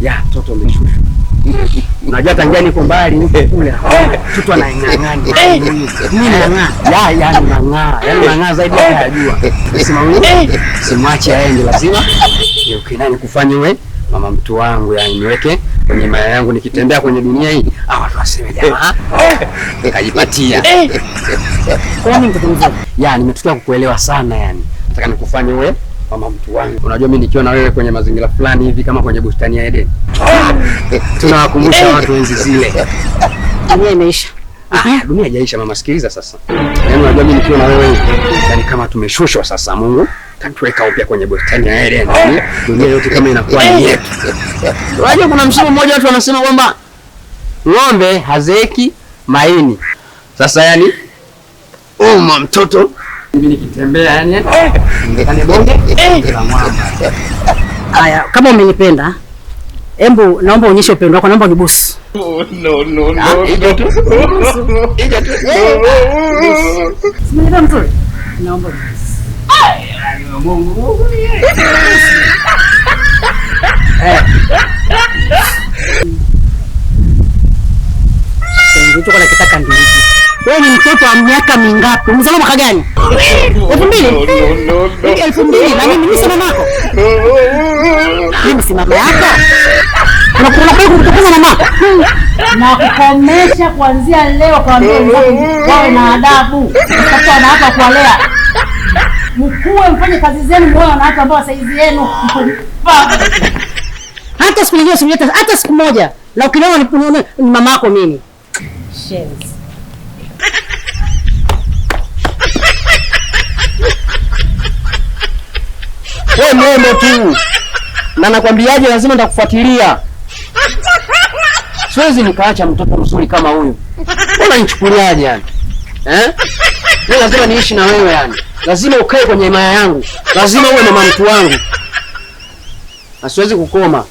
Ya, mtoto umeshushwa. Unajua tangia niko mbali niko kule. Mtoto anang'ang'ana. Mimi nang'aa. Ya, ya nang'aa. Yaani nang'aa zaidi ya jua. Sema huyu simwache aende lazima. Ni kufanye wewe mama mtu wangu, yani niweke kwenye maya yangu nikitembea kwenye dunia hii. Ah, watu waseme jamaa kajipatia. Kwa nini mtoto mzuri? Ya, nimetukia kukuelewa sana yani. Nataka nikufanye wewe mama mtu wangu. Unajua mimi nikiwa na wewe kwenye mazingira fulani hivi kama kwenye bustani ya Eden. Tunawakumbusha watu enzi zile. Dunia imeisha. Ah, dunia haijaisha mama, sikiliza sasa. Yaani unajua mimi nikiwa na wewe yani kama tumeshushwa sasa, Mungu katuweka upya kwenye bustani ya Eden. Dunia yote kama inakuwa ni yetu. Unajua kuna msemo mmoja watu wanasema kwamba ng'ombe hazeeki maini. Sasa yani uma mtoto mimi nikitembea yani ni bonge la mwamba. Haya, kama umenipenda, embu naomba uonyeshe upendo wako, naomba unibusu. Oh, no, no, no. Hiyo tu. Hiyo tu. Simenipa mzuri. Naomba unibusu. Mungu. Ndio nakitaka ndio. Wewe ni mtoto wa miaka mingapi? Umezaliwa mwaka gani? 2000? No, no, no. 2000 na mimi ni mama yako. Mimi si mama yako. Unakula kwa kutukana mama yako. Na kukomesha kuanzia leo kwa wenzako wawe na adabu. Sasa wanawake kuwalea. Mkue mfanye kazi zenu, muone wanawake ambao saizi yenu. Hata siku nyingine usimlete hata siku moja. Na ukiniona ni mama yako mimi. Shenzi. Wewe mwendo tu. Na nakwambiaje, lazima nitakufuatilia. Siwezi nikaacha mtoto mzuri kama huyu. Unanichukuliaje yani? Eh? Mimi lazima niishi na wewe yani. Lazima ukae kwenye himaya yangu. Lazima uwe mama mtu wangu. Na siwezi kukoma.